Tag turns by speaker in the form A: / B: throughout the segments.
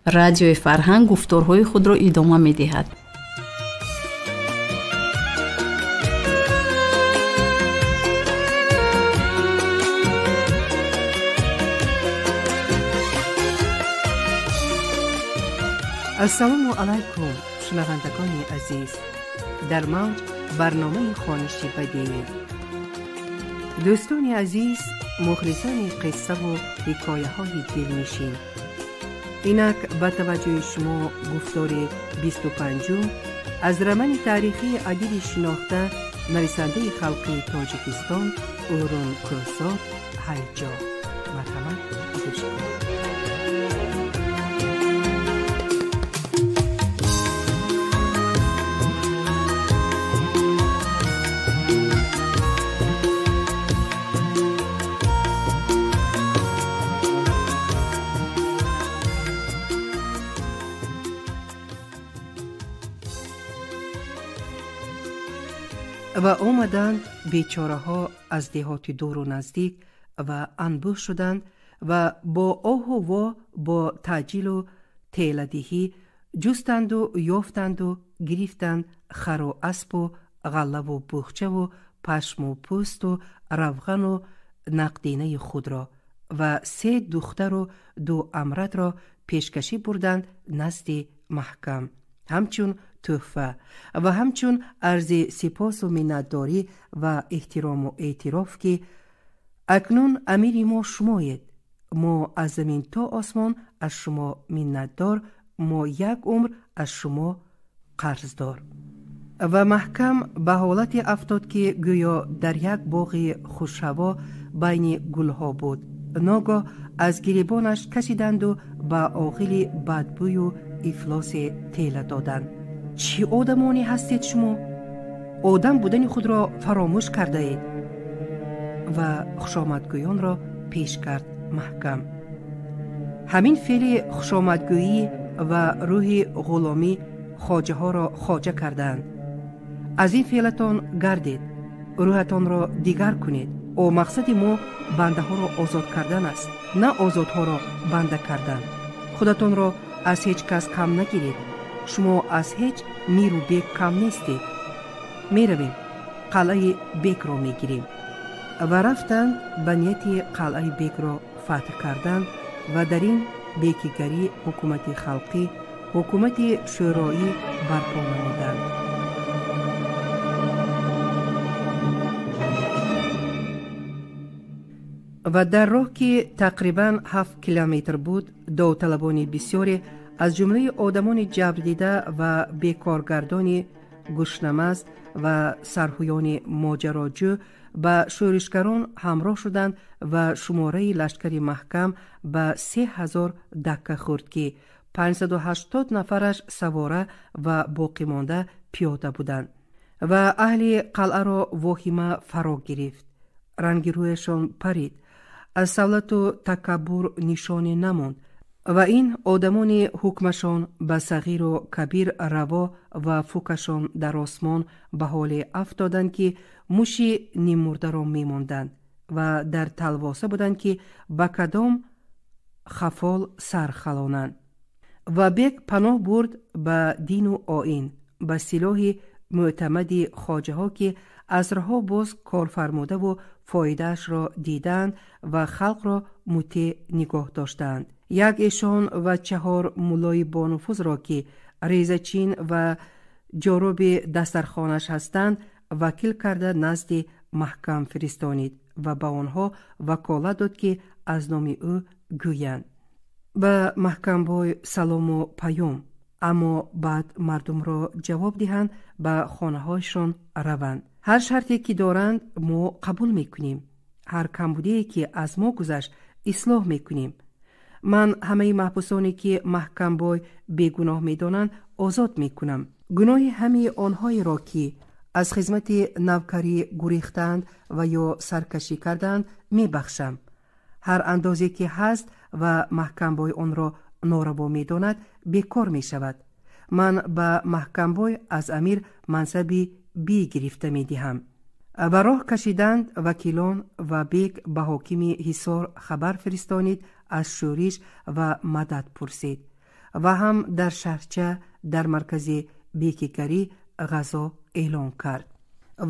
A: Радиои Фарҳанг гуфторҳои худро идома медиҳад.
B: Ассалому алайкум, шунавандагони азиз. Дар мавҷ барномаи хониши бадеӣ. Дӯстони азиз, мухлисони қиссаву ҳикояҳои дилнишин, инак ба таваҷҷӯҳи шумо гуфтори 25-ум аз романи таърихии адиби шинохта, нависандаи халқии Тоҷикистон Ӯрун Кӯҳзод «Ҳайҷо». Марҳамат, гӯш кунед. Ва омаданд бечораҳо аз деҳоти дуру наздик ва анбӯҳ шуданд ва бо оҳу во, бо таъҷилу теладиҳӣ ҷустанду ёфтанду гирифтанд хару аспу ғаллаву бухчаву пашму пӯсту равғану нақдинаи худро ва се духтару ду амратро пешкашӣ бурданд назди Маҳкам ҳамчун тӯҳфа ва ҳамчун арзи сипосу миннатдорӣ ва эҳтирому эътироф, ки акнун амири мо шумоед, мо аз замин то осмон аз шумо миннатдор, мо як умр аз шумо қарздор. Ва Маҳкам ба ҳолате афтод, ки гӯё дар як боғи хушҳаво байни гулҳо буд. Ногоҳ аз гиребонаш кашиданду ба оғили бадбӯю ифлосе тела доданд. Чӣ одамоне ҳастед шумо? Одам будани худро фаромӯш кардаед. Ва хушомадгӯёнро пеш кард Маҳкам. Ҳамин феъли хушомадгӯӣ ва рӯҳи ғуломӣ хоҷаҳоро хоҷа кардаанд. Аз ин феълатон гардед, рӯҳатонро дигар кунед. О мақсади мо бандаҳоро озод кардан аст, на озодҳоро банда кардан. Худатонро аз ҳеҷ кас кам нагиред. Шумо аз ҳеҷ миру бек кам нестед. Меравем, қалъаи бекро мегирем. Ва рафтанд ба нияти қалъаи бекро фатҳ кардан ва дар ин бекигарӣ ҳукумати халқӣ, ҳукумати шӯроӣ барпо намуданд. Ва дар роҳ, ки тақрибан 7 километр буд, довталабони бисёре аз ҷумлаи одамони ҷабрдида ва бекоргардони гӯшнамаз ва сарҳуёни моҷароҷӯ ба шӯришгарон ҳамроҳ шуданд ва шумораи лашкари Маҳкам ба 3000 дакка хӯрд, ки 580 нафараш савора ва боқимонда пиёда буданд. Ва аҳли қалъаро воҳима фаро гирифт, ранги рӯяшон парид, аз савлату такаббур нишоне намонд. Ва ин одамони ҳукмашон ба сағиру кабир раво ва фукашон дар осмон ба ҳоле афтоданд, ки муши ниммурдаро мемонданд ва дар талвоса буданд, ки ба кадом хафол сар халонанд. Ва бек паноҳ бурд ба дину оин, ба силоҳи мӯътамади хоҷаҳо, ки асрҳо боз корфармудаву фоидаашро дидаанд ва халқро мутеъ нигоҳ доштаанд. Як эшон ва чаҳор муллои бонуфузро, ки резачин ва ҷоруби дастархонаш ҳастанд, вакил карда назди Маҳкам фиристонид ва ба онҳо ваколат дод, ки аз номи ӯ гӯянд: ба Маҳкамбой салому паём, аммо баъд мардумро ҷавоб диҳанд, ба хонаҳояшон раванд. Ҳар шарте ки доранд, мо қабул мекунем, ҳар камбудие ки аз мо гузашт, ислоҳ мекунем. Ман ҳамаи маҳбусоне, ки Маҳкамбой бегуноҳ медонанд, озод мекунам. Гуноҳи ҳамаи онҳоеро, ки аз хизмати навкарӣ гурехтаанд ва ё саркашӣ кардаанд, мебахшам. Ҳар андозе ки ҳаст ва Маҳкамбой онро нораво медонад, бекор мешавад. Ман ба Маҳкамбой аз амир мансаби бӣ гирифта медиҳам. Ба роҳ кашиданд вакилон ва бек ба ҳокими Ҳисор хабар фиристонид аз шӯриш ва мадад пурсид. Ва ҳам дар шаҳрча дар маркази бекигарӣ ғазо эълон кард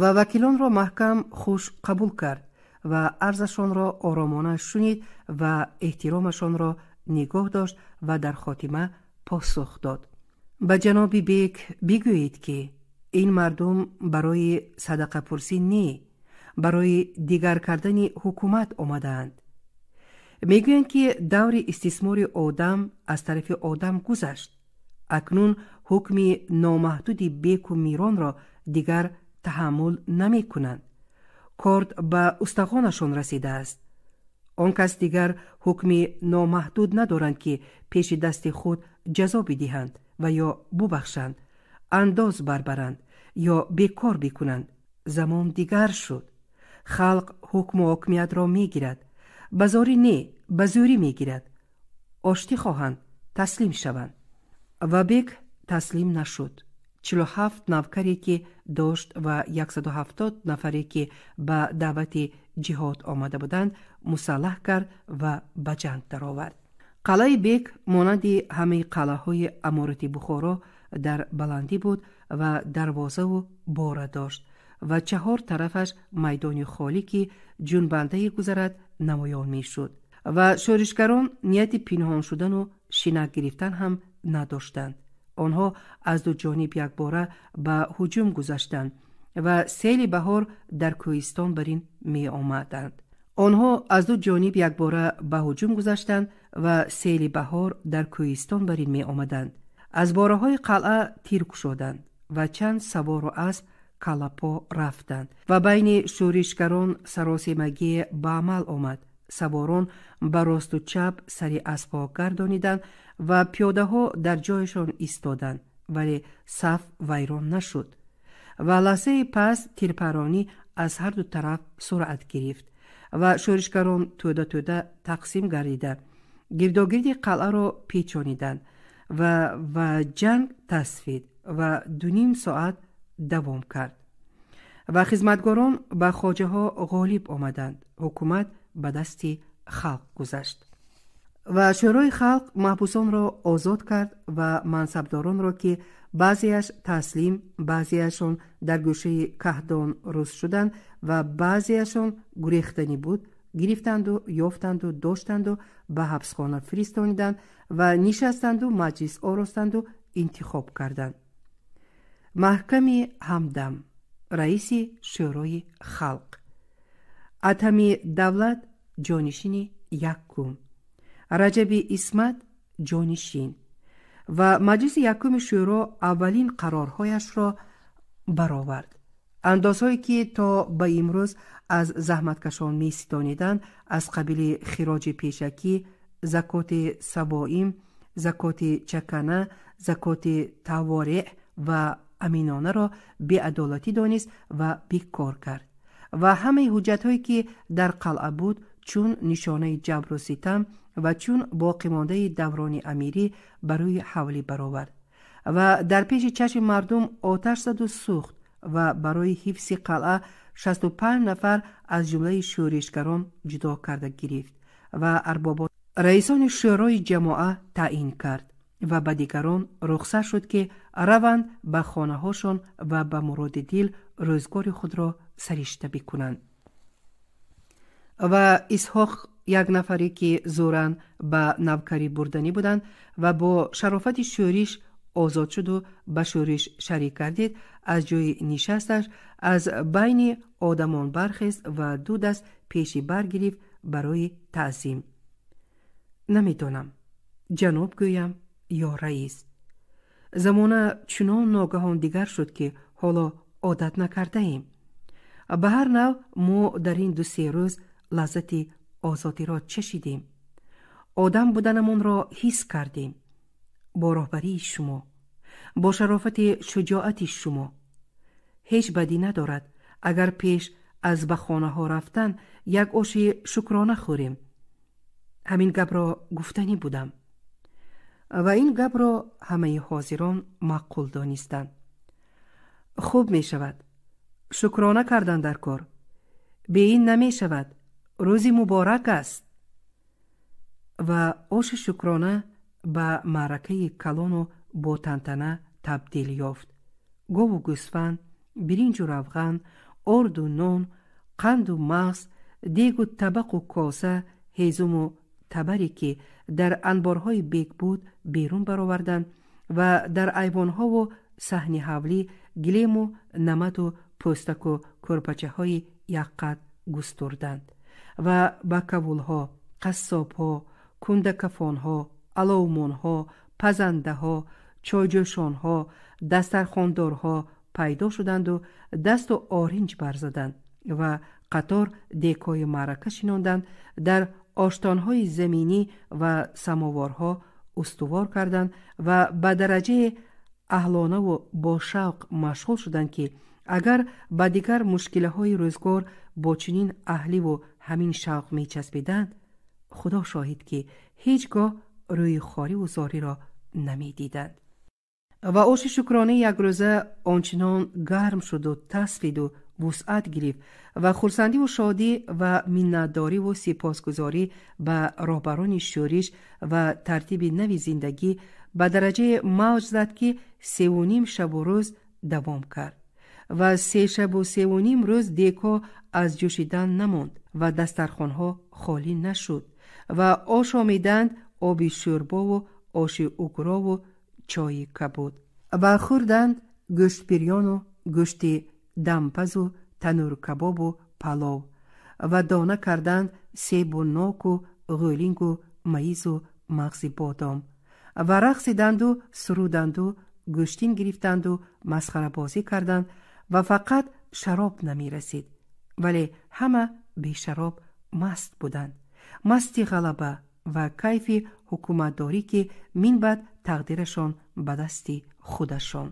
B: ва вакилонро маҳкам хуш қабул кард ва арзашонро оромона шунид ва эҳтиромашонро нигоҳ дошт ва дар хотима посух дод: ба ҷаноби бек бигӯед, ки ин мардум барои садақапурсӣ не, барои дигар кардани ҳукумат омадаанд. Мегӯянд, ки даври истисмори одам аз тарафи одам гузашт. Акнун ҳукми номаҳдуди беку миронро дигар таҳаммул намекунанд. Корд ба устахонашон расидааст. Он кас дигар ҳукми номаҳдуд надоранд, ки пеши дасти худ ҷазо бидиҳанд ва ё бубахшанд, андоз барбаранд ё бекор бикунанд. Замон дигар шуд. Халқ ҳукму ҳокимиятро мегирад, ба зорӣ не, ба зӯрӣ мегирад. Оштӣ хоҳанд, таслим шаванд. Ва бек таслим нашуд. 47 навкаре, ки дошт, ва 170 нафаре, ки ба даъвати ҷиҳод омада буданд, мусаллаҳ кард ва ба ҷанг даровард. Қалъаи бек монанди ҳамаи қалъаҳои аморати Бухоро дар баландӣ буд ва дарвозаву бора дошт ва чаҳор тарафаш майдони холӣ, ки ҷунбандае гузарад, намоён мешуд. Ва шӯришгарон нияти пинҳон шудану шинак гирифтан ҳам надоштанд. Онҳо аз ду ҷониб якбора ба ҳуҷум гузаштанд ва сели баҳор дар кӯҳистон бар ин меомаданд. Онҳо аз ду ҷониб якбора ба ҳуҷум гузаштанд ва сели баҳор дар кӯҳистон бар ин меомаданд. Аз бораҳои қалъа тир кушоданд ва чанд савору асп каллапо рафтанд ва байни шӯришгарон саросемагие ба амал омад. Саворон ба росту чап сари аспҳо гардониданд ва пиёдаҳо дар ҷояшон истоданд, вале саф вайрон нашуд. Ва лаҳзаи пас тирпаронӣ аз ҳарду тараф суръат гирифт ва шӯришгарон тӯда-тӯда тақсим гардида гирдогирди қалъаро печониданд ва ҷанг тасфид ва дуним соат давом кард. Ва хизматгорон ба хоҷаҳо ғолиб омаданд. Ҳукумат ба дасти халқ гузашт. Ва шӯрои халқ маҳбусонро озод кард ва мансабдоронро, ки баъзеаш таслим, баъзеашон дар гӯшаи каҳдон рӯз шуданд ва баъзеашон гурехтанӣ буд, гирифтанду ёфтанду доштанду ба ҳабсхона фиристониданд ва нишастанду маҷлис оростанду интихоб карданд. Маҳками Ҳамдам раиси шӯрои халқ, Атами Давлат ҷонишини якум, Раҷаби Исмат ҷонишин. Ва маҷлиси якуми шӯро аввалин қарорҳояшро баровард. Андозҳое, ки то ба имрӯз аз заҳматкашон меситониданд, аз қабили хироҷи пешакӣ, закоти савоим, закоти чакана, закоти тавореъ ва аминонаро беадолатӣ донист ва бекор кард. Ва ҳамаи ҳуҷҷатҳое, ки дар қалъа буд, чун нишонаи ҷабру ситам ва чун боқимондаи даврони амирӣ, ба рӯи ҳавлӣ баровард ва дар пеши чашми мардум оташ заду сӯхт. Ва барои ҳифзи қалъа 65 нафар аз ҷумлаи шӯришгарон ҷудо карда гирифт ва арбобо раисони шӯрои ҷамоа таъин кард ва ба дигарон рухсат шуд, ки раванд ба хонаҳошон ва ба муроди дил рӯзгори худро саришта бикунанд. Ва Исҳоқ, як нафаре, ки зӯран ба навкарӣ бурданӣ буданд ва бо шарофати шӯриш озод шуду ба шӯриш шарик гардид, аз ҷои нишасташ аз байни одамон бархест ва ду даст пеши бар гирифт барои таъзим. Намедонам, ҷаноб гӯям ё раис. Замона чунон ногаҳон дигар шуд, ки ҳоло одат накардаем. Ба ҳар нав мо дар ин ду-се рӯз лаззати озодиро чашидем, одам буданамонро ҳис кардем. Бо роҳбарии шумо, бо шарофати шуҷоати шумо ҳеҷ бадӣ надорад, агар пеш аз ба хонаҳо рафтан як оши шукрона хӯрем. Ҳамин гапро гуфтанӣ будам. Ва ин гапро ҳамаи ҳозирон маъқул донистанд. Хуб мешавад, шукрона кардан дар кор, бе ин намешавад, рӯзи муборак аст. Ва оши шукрона Ба маъракаи калону бо тантана табдил ёфт. Гову гӯсфанд, биринҷу равған, орду нон, қанду мағз, дегу табақу коса, ҳезуму табаре, ки дар анборҳои бек буд, берун бароварданд ва дар айвонҳову саҳни ҳавлӣ гилему намаду пӯстаку кӯрпачаҳои якқад густурданд ва ба кавулҳо, қассобҳо, кундакафонҳо, аловмонҳо, пазандаҳо, чойҷӯшонҳо, дастархондорҳо пайдо шуданду дасту оринҷ барзаданд ва қатор декҳои маърака шинонданд, дар оштонҳои заминӣ ва самоворҳо устувор карданд ва ба дараҷаи аҳлонаву бошавқ машғул шуданд, ки агар ба дигар мушкилаҳои рӯзгор бо чунин аҳливу ҳамин шавқ мечаспиданд, Худо шоҳид, ки ҳеҷ гоҳ рӯи хориву зориро намедиданд. Ва оши шукрона якрӯза ончунон гарм шуду тасфиду вусъат гирифт ва хурсандиву шодӣ ва миннатдориву сипосгузорӣ ба роҳбарони шӯриш ва тартиби нави зиндагӣ ба дараҷаи мавҷ зад, ки 3.5 шабу рӯз давом кард ва 3 шабу 3.5 рӯз декҳо аз ҷӯшидан намонд ва дастархонҳо холӣ нашуд ва ошомиданд оби шӯрбову оши угрову чойи кабуд ва хӯрданд гӯштбирёну гӯшти дампазу танӯркабобу палов ва дона карданд себу ноку ғӯлингу маизу мағзи бодом ва рақсиданду суруданду гӯштин гирифтанду масхарабозӣ карданд ва фақат шароб намерасид, вале ҳама бешароб маст буданд, масти ғалаба ва кайфи ҳукуматдорӣ, ки минбаъд тақдирашон ба дасти худашон.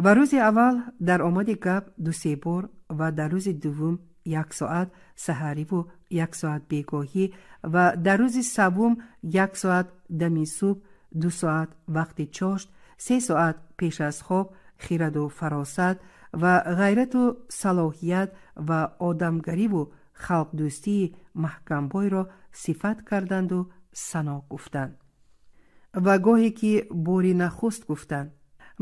B: Ва рӯзи аввал дар омади гап дусе бор ва дар рӯзи дуввум як соат саҳариву як соат бегоҳӣ ва дар рӯзи саввум як соат дами субҳ, 2 соат вақти чошт, 3 соат пеш аз хоб хираду фаросат ва ғайрату салоҳият ва одамгариву халқдӯстии Маҳкамбойро сифат карданду сано гуфтанд. Ва гоҳе ки бори нахуст гуфтанд: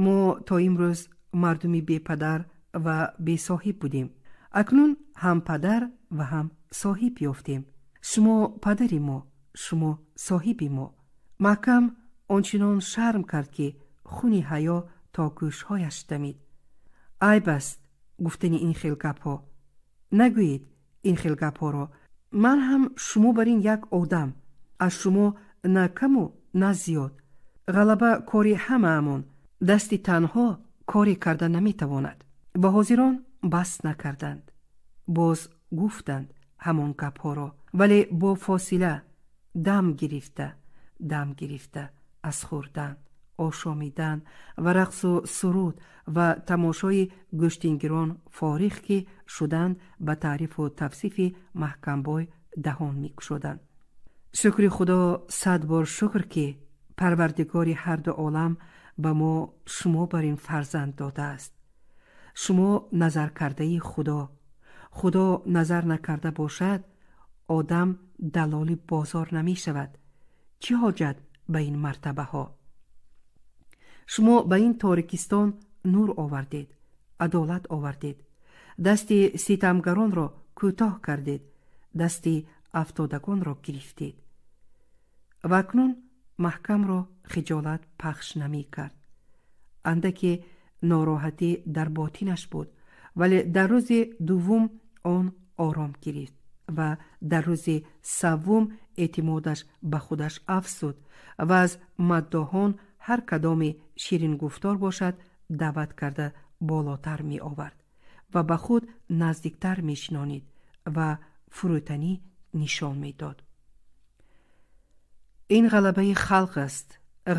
B: «Мо то имрӯз мардуми бепадар ва бесоҳиб будем, акнун ҳам падар ва ҳам соҳиб ёфтем. Шумо падари мо, шумо соҳиби мо». Маҳкам ончунон шарм кард, ки хуни ҳаё то гӯшҳояш дамид. «Айб аст гуфтани ин хел гапҳо, нагӯед ин хел гапҳоро. Ман ҳам шумо бар ин як одам, аз шумо на каму на зиёд. Ғалаба кори ҳамаамон, дасти танҳо коре карда наметавонад». Ба ҳозирон бас накарданд, боз гуфтанд ҳамон гапҳоро, вале бо фосила, дам гирифта, дам гирифта, аз хӯрдан, ошомидан ва рақсу суруд ва тамошои гӯштингирон фориғ ки шуданд, ба таърифу тавсифи Маҳкамбой даҳон мекушоданд. «Шукри Худо, сад бор шукр, ки Парвардигори ҳарду олам ба мо шумо бар ин фарзанд додааст. Шумо назаркардаи Худо. Худо назар накарда бошад, одам далоли бозор намешавад. Чӣ ҳоҷат ба ин мартабаҳо? Шумо ба ин торикистон нур овардед, адолат овардед, дасти ситамгаронро кӯтоҳ кардед, дасти афтодагонро гирифтед». Ва акнун Маҳкамро хиҷолат пахш намекард. Андаке нороҳатӣ дар ботинаш буд, вале дар рӯзи дуввум он ором гирифт ва дар рӯзи саввум эътимодаш ба худаш афзуд ва аз маддоҳон ҳар кадоме ширингуфтор бошад, даъват карда болотар меовард ва ба худ наздиктар мешинонид ва фурӯтанӣ нишон медод. «Ин ғалабаи халқ аст,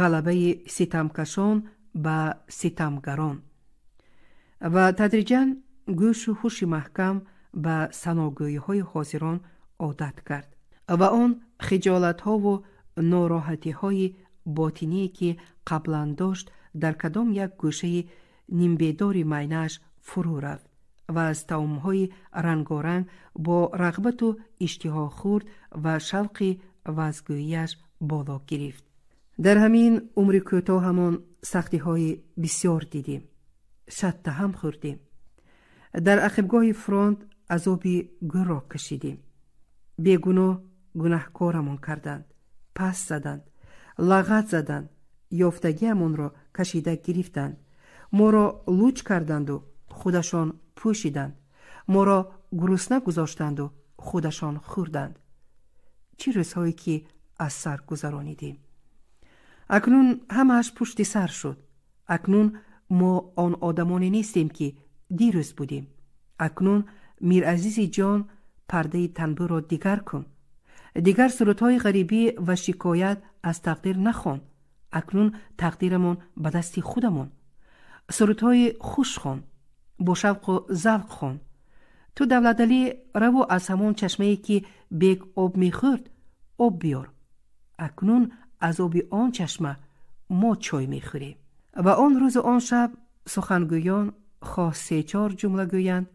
B: ғалабаи ситамкашон ба ситамгарон». Ва тадриҷан гӯшу ҳуши Маҳкам ба саногӯиҳои ҳозирон одат кард ва он хиҷолатҳову нороҳатиҳои ботиние, ки қаблан дошт, дар кадом як гӯшаи нимбедори майнааш фурӯ рафт ва аз таомҳои рангоранг бо рағбату иштиҳо хӯрд ва шавқи вазгӯияш боло гирифт. Дар ҳамин умри кӯтоҳамон сахтиҳои бисёр дидем, шаттаҳам хӯрдем. Дар ақибгоҳи фронт азоби гӯрро кашидем. Бегуноҳ гунаҳкорамон карданд, пас заданд, лағат заданд, ёфтагиамонро кашида гирифтанд, моро луч карданду худашон пӯшиданд, моро гурусна гузоштанду худашон хӯрданд. Чӣ рӯзҳое ки аз сар гузаронидем! Акнун ҳамааш пушти сар шуд. Акнун мо он одамоне нестем, ки дирӯз будем. Акнун, Миразизи ҷон, пардаи танбурро дигар кун. Дигар сурудҳои ғарибӣ ва шикоят аз тақдир нахон. Акнун тақдирамон ба дасти худамон. Сурудҳои хуш хон, бо шавқу завқ хон. Ту, Давлаталӣ, раву аз ҳамон чашмае, ки бег об мехӯрд, об биёр. Акнун аз оби он чашма мо чой мехӯрем. Ва он рӯзу он шаб сухангӯён хоҳ се-чор ҷумла гӯянд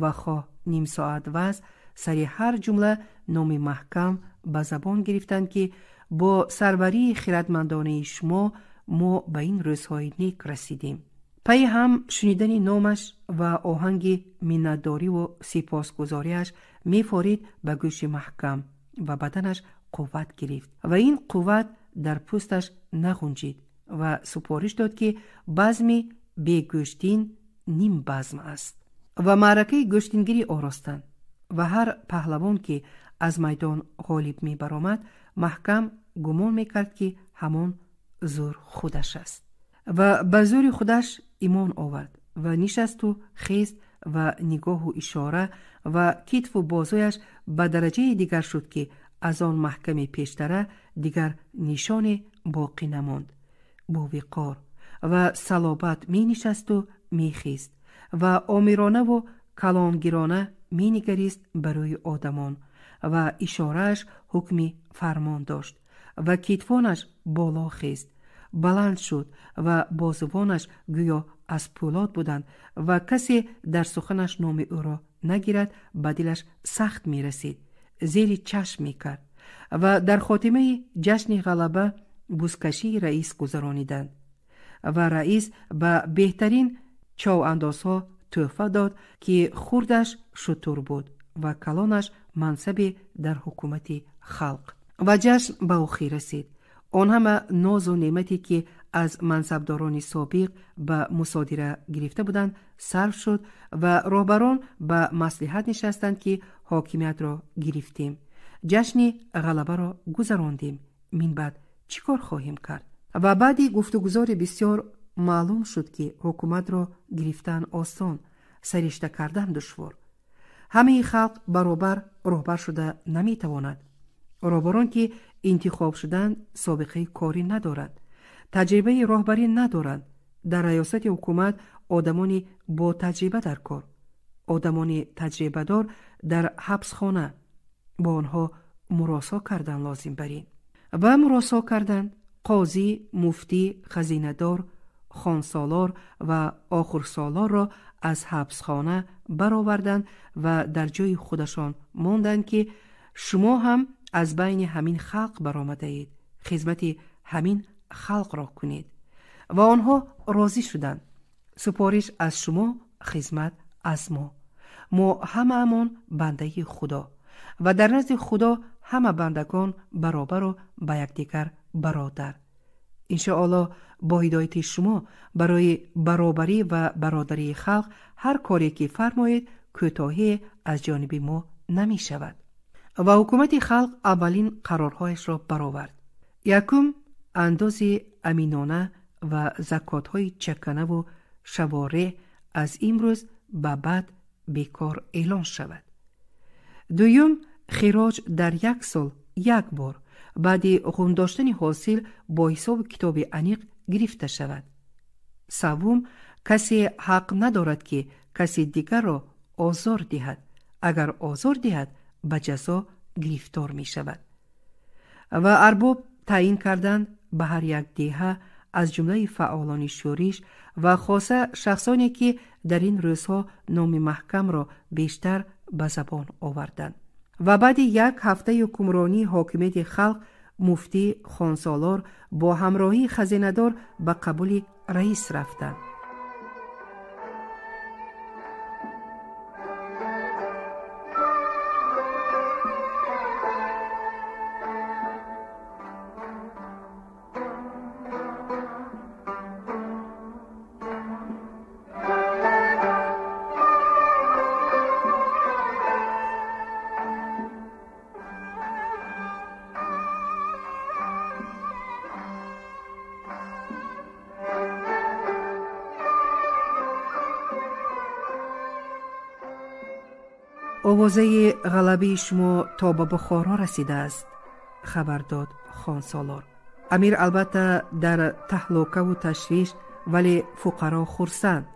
B: ва хоҳ ним соат ваз, сари ҳар ҷумла номи Маҳкам ба забон гирифтанд, ки бо сарварии хиратмандонаи шумо мо ба ин рӯзҳои нек расидем. Пайи ҳам шунидани номаш ва оҳанги миннатдориву сипосгузориаш мефорид ба гӯши Маҳкам ва баданаш қувват гирифт ва ин қувват дар пӯсташ нағунҷид ва супориш дод, ки базми бегӯштин ним базм аст. Ва маъракаи гӯштингирӣ оростанд ва ҳар паҳлавон, ки аз майдон ғолиб мебаромад, Маҳкам гумон мекард, ки ҳамон зӯр худаш аст. Ва ба зӯри худаш имон овард ва нишасту хест ва нигоҳу ишора ва китфу бозояш ба дараҷаи дигар шуд, ки аз он Маҳками пештара дигар нишоне боқӣ намонд. Бо виқор ва салобат менишасту мехист ва омиронаву калонгирона менигарист ба рӯи одамон ва ишорааш ҳукми фармон дошт ва китфонаш боло хест, баланд шуд ва бозувонаш гӯё аз пӯлод буданд ва касе дар суханаш номи ӯро нагирад, ба дилаш сахт мерасид, зери чашм мекард. Ва дар хотимаи ҷашни ғалаба бузкашии раис гузарониданд ва раис ба беҳтарин човандозҳо тӯҳфа дод, ки хурдаш шутур буд ва калонаш мансабе дар ҳукумати халқ. Ва ҷашн ба охир расид. Он ҳама нозу неъмате, ки аз мансабдорони собиқ ба мусодира гирифта буданд, сарф шуд ва роҳбарон ба маслиҳат нишастанд, ки ҳокимиятро гирифтем, ҷашни ғалабаро гузарондем, минбаъд чӣ кор хоҳем кард? Ва баъди гуфтугузори бисёр маълум шуд, ки ҳукуматро гирифтан осон, саришта кардан душвор. Ҳамаи халқ баробар роҳбар шуда наметавонад. Роҳбарон, ки интихоб шуданд, собиқаи корӣ надоранд, таҷрибаи роҳбарӣ надоранд. Дар раёсати ҳукумат одамони ботаҷриба дар кор, одамони таҷрибадор дар ҳабсхона, бо онҳо муросо кардан лозим бар ин. Ва муросо карданд. Қозӣ, муфтӣ, хазинадор, хонсолор ва охурсолорро аз ҳабсхона бароварданд ва дар ҷои худашон монданд, ки шумо ҳам аз байни ҳамин халқ баромадаед, хизмати ҳамин халқро кунед. Ва онҳо розӣ шуданд. Супориш аз шумо, хизмат аз мо. Мо ҳамаамон бандаи Худо ва дар назди Худо ҳама бандагон баробару ба якдигар бародар. Иншоаллоҳ, бо ҳидояти шумо барои баробарӣ ва бародарии халқ ҳар коре ки фармоед, кӯтоҳие аз ҷониби мо намешавад. Ва ҳукумати халқ аввалин қарорҳояшро баровард. Якум, андози аминона ва закотҳои чаканаву шавореъ аз имрӯз ба баъд бекор эълон шавад. Дуюм, хироҷ дар як сол як бор баъди ғундоштани ҳосил бо ҳисобу китоби аниқ гирифта шавад. Саввум, касе ҳақ надорад, ки каси дигарро озор диҳад. Агар озор диҳад, ба ҷазо гирифтор мешавад. Ва арбоб таъин карданд ба ҳар як деҳа аз ҷумлаи фаъолони шӯриш ва хоса шахсоне, ки дар ин рӯзҳо номи Маҳкамро бештар ба забон оварданд. Ва баъди як ҳафтаи ҳукмронии ҳокимияти халқ Муфтӣ, хонсолор бо ҳамроҳии хазинадор ба қабули раис рафтанд. Овозаи ғалабаи шумо то ба Бухоро расидааст, хабар дод хонсолор. Амир албатта дар таҳлукаву ташвиш, вале фуқаро хурсанд.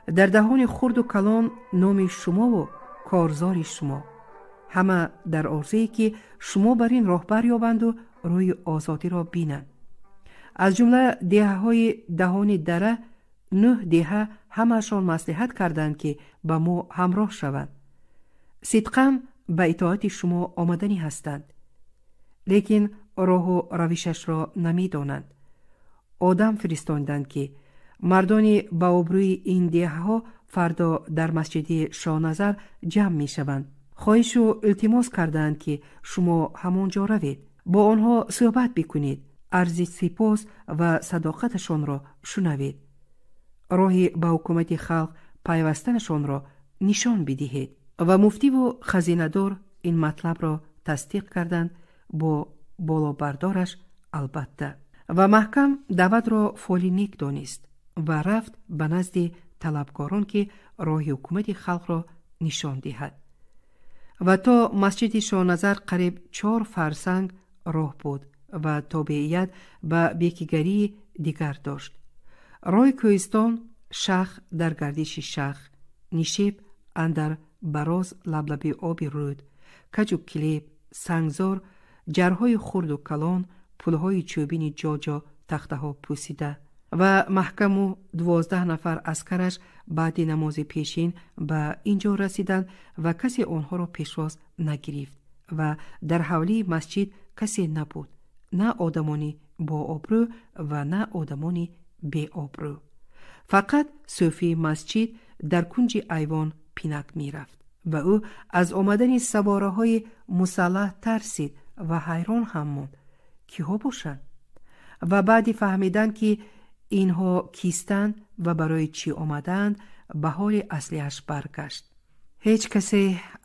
B: Дар даҳони хурду калон номи шумову корзори шумо. Ҳама дар орзуе ки шумо бар ин роҳ барёбанду рӯи озодиро бинанд. Аз ҷумла деҳаҳои даҳони дара 9 деҳа ҳамаашон маслиҳат карданд, ки ба мо ҳамроҳ шаванд. Сидқан ба итоати шумо омаданӣ ҳастанд, лекин роҳу равишашро намедонанд. Одам фиристонданд, ки мардони ба обрӯи ин деҳаҳо фардо дар масҷиди Шоҳназар ҷамъ мешаванд. Хоҳишу илтимос кардаанд, ки шумо ҳамон ҷо равед, бо онҳо суҳбат бикунед, арзи сипос ва садоқаташонро шунавед, роҳи ба ҳукумати халқ пайвастанашонро нишон бидиҳед. Ва муфтиву хазинадор ин матлабро тасдиқ карданд бо болобардораш албатта. Ва Маҳкам даъватро фоли нек донист ва рафт ба назди талабкорон, ки роҳи ҳукумати халқро нишон диҳад. Ва то масҷиди Шоҳназар қариб 4 фарсанг роҳ буд ва тобеият ба бекигарии дигар дошт. Роҳи кӯҳистон шах дар гардиши шах, нишеб андар бароз лаблаби оби рӯд, каҷу килеб, сангзор, ҷарҳои хурду калон, пулҳои чӯбини ҷоҷо тахтаҳо пӯсида. Ва Маҳкаму 12 нафар аскараш баъди намози пешин ба ин ҷо расиданд ва касе онҳоро пешвоз нагирифт ва дар ҳавлии масҷид касе набуд, на одамони бообрӯ ва на одамони беобрӯ. Фақат сӯфии масҷид дар кунҷи айвон пинак мерафт ва ӯ аз омадани савораҳои мусаллаҳ тарсид ва ҳайрон ҳам монд, киҳо бошанд. Ва баъди фаҳмидан, ки инҳо кистанд ва барои чӣ омадаанд, ба ҳоли аслиаш баргашт. Ҳеҷ касе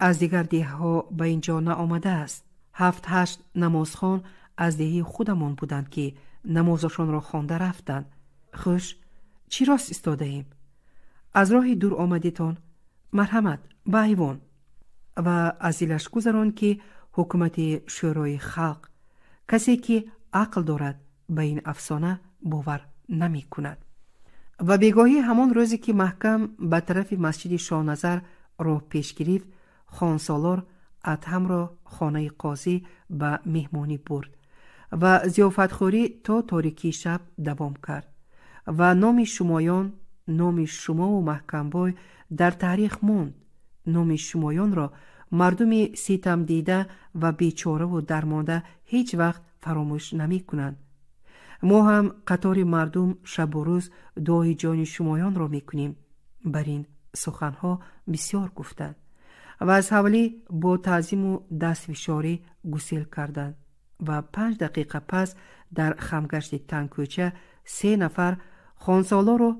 B: аз дигар деҳҳо ба ин ҷо наомадааст. 7-8 намозхон аз деҳи худамон буданд, ки намозашонро хонда рафтанд. Хуш, чӣ рост истодаем? Аз роҳи дур омадитон, марҳамат ба айвон. Ва аз дилаш гузаронд, ки ҳукумати шӯрои халқ, касе ки ақл дорад, ба ин афсона бовар намекунад. Ва бегоҳӣ ҳамон рӯзе, ки Маҳкам ба тарафи масҷиди Шоҳназар роҳ пеш гирифт, хонсолор Адҳамро хонаи қозӣ ба меҳмонӣ бурд ва зиёфатхӯрӣ то торикии шаб давом кард. Ва номи шумоён, номи шумову Маҳкамбой дар таърих монд. Номи шумоёнро мардуми ситамдида ва бечораву дармонда ҳеҷ вақт фаромӯш намекунанд. Мо ҳам қатори мардум шабу рӯз дуои ҷони шумоёнро мекунем. Бар ин суханҳо бисёр гуфтанд ва аз ҳавлӣ бо таъзиму дастфишорӣ гусел карданд. Ва 5 дақиқа пас дар хамгашти тангкӯча 3 нафар хонсолору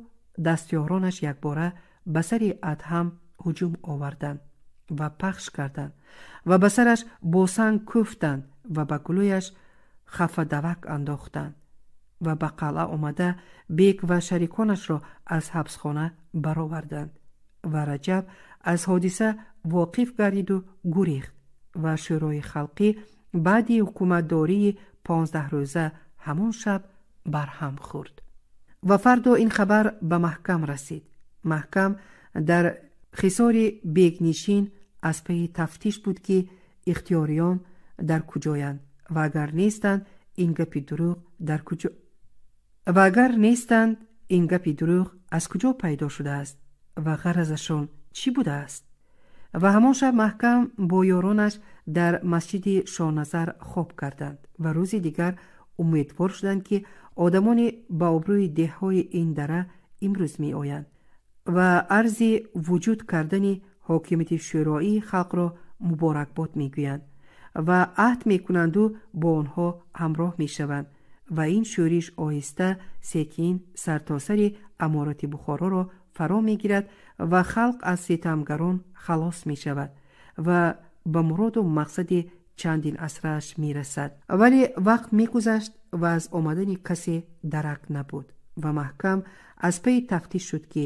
B: дастёронаш якбора ба сари Адҳам ҳуҷум оварданд ва пахш карданд ва ба сараш бо санг кӯфтанд ва ба гулӯяш хафадавак андохтанд ва ба қалъа омада бек ва шариконашро аз ҳабсхона бароварданд. Ва Раҷаб аз ҳодиса воқиф гардиду гурехт ва шӯрои халқӣ баъди ҳукуматдории 15 рӯза ҳамон шаб барҳам хӯрд. Ва фардо ин хабар ба Маҳкам расид. Маҳкам дар хисори бегнишин аз пайи тафтиш буд, ки ихтиёриён дар куҷоянд ва агар нестанд, ин гапи дурӯғ дар куҷо ва агар нестанд, ин гапи дурӯғ аз куҷо пайдо шудааст ва ғаразашон чӣ будааст. Ва ҳамон шаб Маҳкам бо ёронаш дар масҷиди Шоҳназар хоб карданд ва рӯзи дигар умедвор шуданд, ки одамони ба обрӯи деҳҳои ин дара имрӯз меоянд ва арзи вуҷуд кардани ҳокимияти шӯроии халқро муборакбод мегӯянд ва аҳд мекунанду бо онҳо ҳамроҳ мешаванд ва ин шӯриш оҳиста секин сартосари аморати Бухороро фаро мегирад ва халқ аз ситамгарон халос мешавад ва ба муроду мақсади чандин асрааш мерасад. Вале вақт мегузашт ва аз омадани касе дарак набуд ва Маҳкам аз пайи тафтиш шуд, ки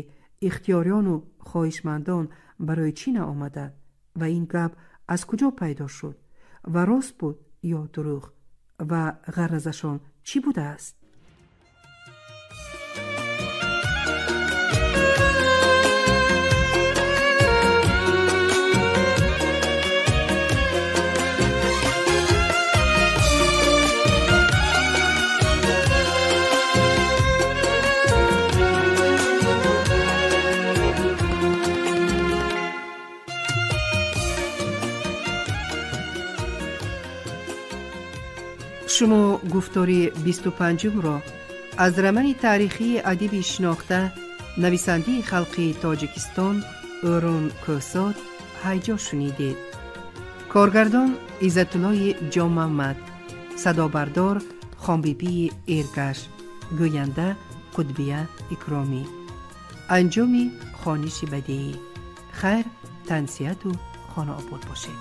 B: ихтиёриёну хоҳишмандон барои чӣ наомаданд ва ин гап аз куҷо пайдо шуд ва рост буд ё дурӯғ ва ғаразашон чӣ будааст. Шумо гуфтори 25-умро аз романи таърихии адиби шинохта, нависандаи халқи Тоҷикистон Ӯрун Кӯҳзод ҳайҷо шунидед. Коргардон Иззатуллои Ҷомамад, садобардор Хонбибии Эргаш, гӯянда Қутбия Икромӣ. Анҷоми хониши бадеӣ. Хайр, тансиҳату хонаобод бошед.